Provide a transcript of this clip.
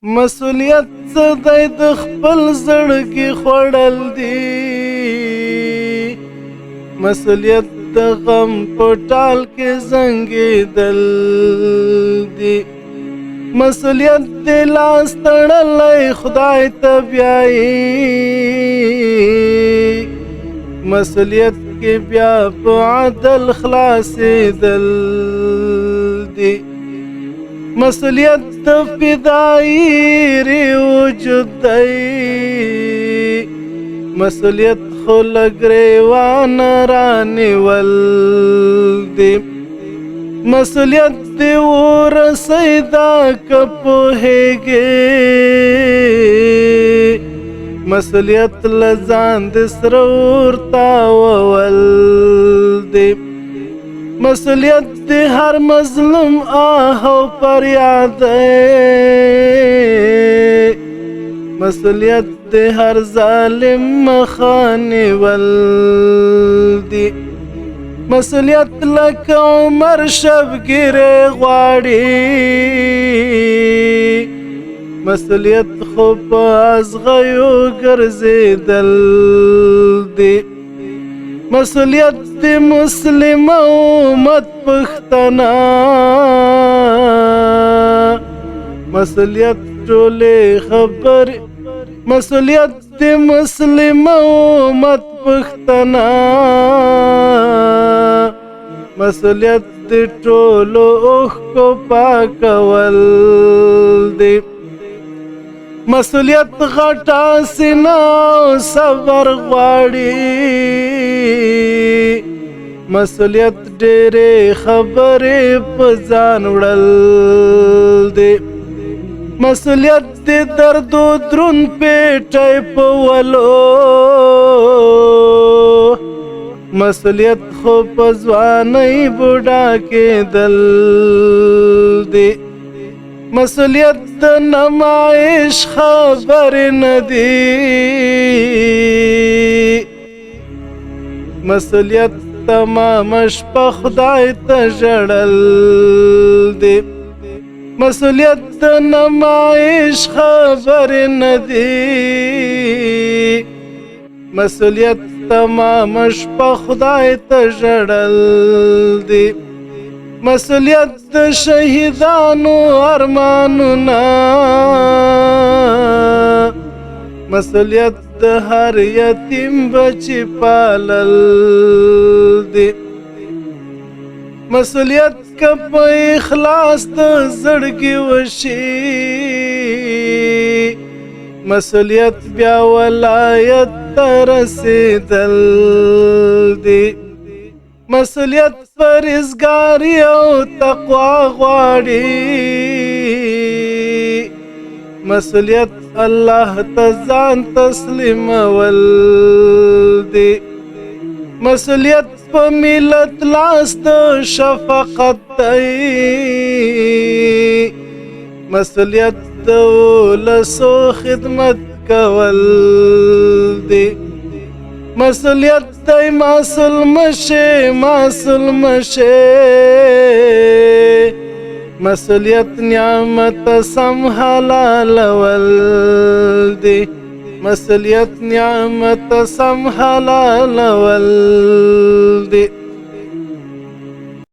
مسؤلیت څه دی د خپل زړګي خوړل دي، مسؤلیت د غم په ټال کې زنګېدل دي، مسؤلیت د لاس تړلی خدای ته بیایي، مسؤلیت کې بیا په عدل خلاصېدل دي، مسؤلیت د فدایي وجود دی، مسؤلیت خو له ګریوانه رانیول دي، مسؤلیت دې ورسېده که پوهېږې، مسؤلیت له ځان دې سره ورته وول دي، مسؤلیت دې هر مظلوم آه او فریاد دی، مسؤلیت دې هر ظالم مخه نیول دي، مسؤلیت لکه عمر شبګیرې غواړي، مسؤلیت خو په ازغیو ګرځېدل دي، مسؤلیت د مسلم امت پښتنه، مسؤلیت ټولې خبرې، مسؤلیت د مسلم امت پښتنه، مسؤلیت د ټولو اوښکو پاکول دي، مسؤلیت غټه سینه او صبر غواړي، مسؤلیت ډېرې خبرې په ځان وړل دي، مسؤلیت د دردو درون پیټی په ولو، مسؤلیت خو په ځوانۍ بوډا کېدل دي، مسؤلیت د نمایش خبرې نه دي، مسؤلیت تمامه شپه خدای ته ژړل دي، مسؤلیت د نمایش خبرې نه دي، مسؤلیت تمامه شپه خدای ته ژړل دي، مسؤلیت د شهیدانو ارمانونه، مسؤلیت د هر یتیم بچي پالل دي، مسؤلیت که په اخلاص د زړګي وشي، مسؤلیت بیا ولایت ته رسېدل دي، مسؤلیت پرهیزګاري او تقوا غواړي، مسؤلیت الله ته ځان تسلیمول دي، مسؤلیت په ملت لاس د شفقت دی، مسؤلیت د ولسو خدمت کول دي، مسؤلیت دی مسؤل مشي مسؤل مشي، مسؤلیت نعمت سم حلالول دي، مسؤلیت نعمت سم حلالول دي.